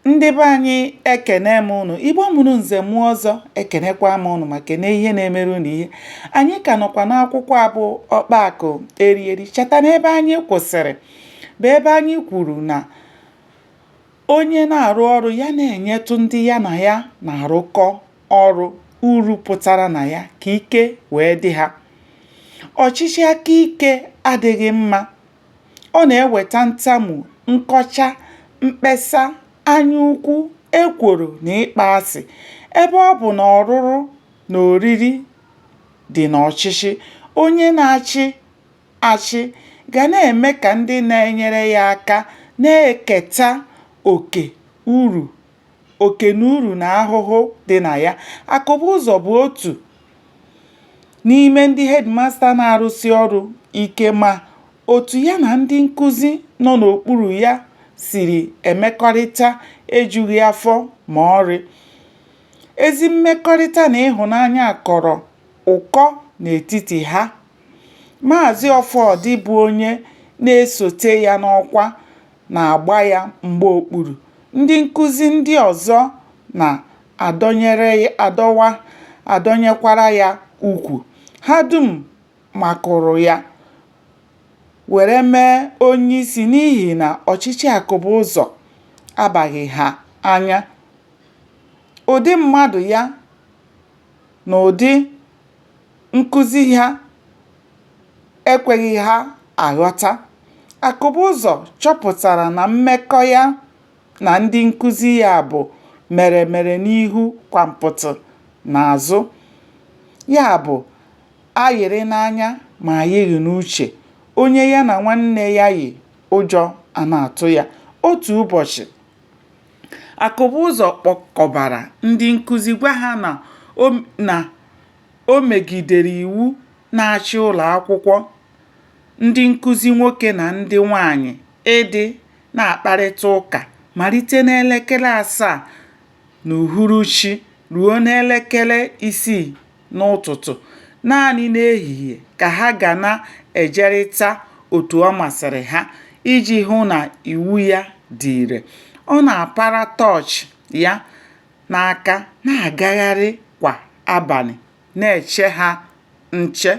Ndị be anyị ekene m unu. Igbo mụrụ nze mụọ ọzọ ekenekwa m unu ma kene ihe na-emere unu ihe. Anyị ka nọkwa n'akwụkwọ a bụ Ọkpa Akụ Eri Eri. Cheta na ebe anyị kwụsịrị bụ ebe anyị kwuru na onye na-arụ ọrụ ya na-enyetụ ndị ya na ya na-arụkọ ọrụ uru pụtara na ya ka ike wee dị ha. Ọchịchị aka ike adịghị mma. Ọ na-eweta ntamu, nkọcha, mkpesa, anyaukwu, ekworo na ịkpọ asị. Ebe ọ bụ na ọrụrụ na oriri dị n'ọchịchị, onye na-achị achị ga na-eme ka ndị na-enyere ya aka na-eketa oke uru oke n'uru na ahụhụ dị na ya. Akụbụzọ bụ otu n'ime ndị hedịmasta na-arụsi ọrụ ike ma otu ya na ndị nkụzi nọ n'okpuru ya siri emekọrịta ejughị afọ ma ọlị. Ezi mmekọrịta na ịhụnanya kọrọ ụkọ n'etiti ha. Maazị Ọfọdị bụ onye na-esote ya n'ọkwa na-agba ya mgba okpuru. Ndị nkụzi ndị ọzọ na-adọnyekwara ya ukwu. Ha dum makụrụ ya were mee onyeisi n'ihi na ọchịchị Akụbụzọ abaghị ha anya. Ụdị mmadụ ya na ụdị nkụzi ya ekweghị ha aghọta. Akụbụzọ chọpụtara na mmekọ ya na ndị nkụzi ya bụ mere mere n'ihu kwampụtụ n'azụ. Ya bụ, a yịrị n'anya ma a yịghị n'uche. Onye ya na nwanne ya yị, ụjọ a na-atụ ya. Otu ụbọchị, Akụbụzọ kpọkọbara ndị nkụzi gwa ha na o megidere iwu na-achị ụlọakwụkwọ ndị nkụzi nwoke na ndị nwaanyị ịdị na-akparịta ụka malite n'elekere asaa n'uhuruchi ruo n'elekere isii n'ụtụtụ. Naanị n'ehihie ka ha ga na-ejerịta otu ọ masịrị ha. Iji hụ na iwu ya dị ire, ọ na-apara tọọchị ya n'aka na-agagharị kwa abalị na-eche ha nche.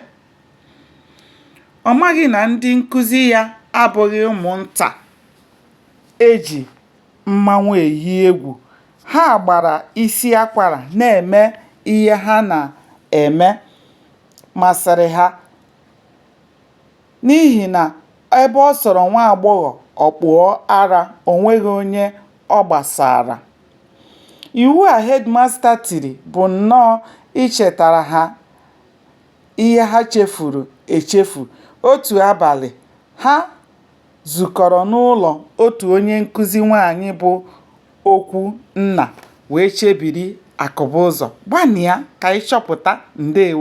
Ọ maghị na ndị nkụzi ya abụghị ụmụnta e ji mmanwụ eyi egwu. Ha gbara isi akwara na-eme ihe ha na-eme masịrị ha n'ihi na ebe ọ sọrọ nwaagbọghọ ọ kpụọ ara, o nweghị onye ọ gbasara. Iwu a hedịmasta tiri bụ nnọọ ichetara ha ihe ha chefuru echefu. Otu abalị, ha zukọrọ n'ụlọ otu onye nkụzi nwaanyị bụ Okwunna wee chebiri Akụbụzọ. Gbanịa ka ị chọpụta. Ndewo.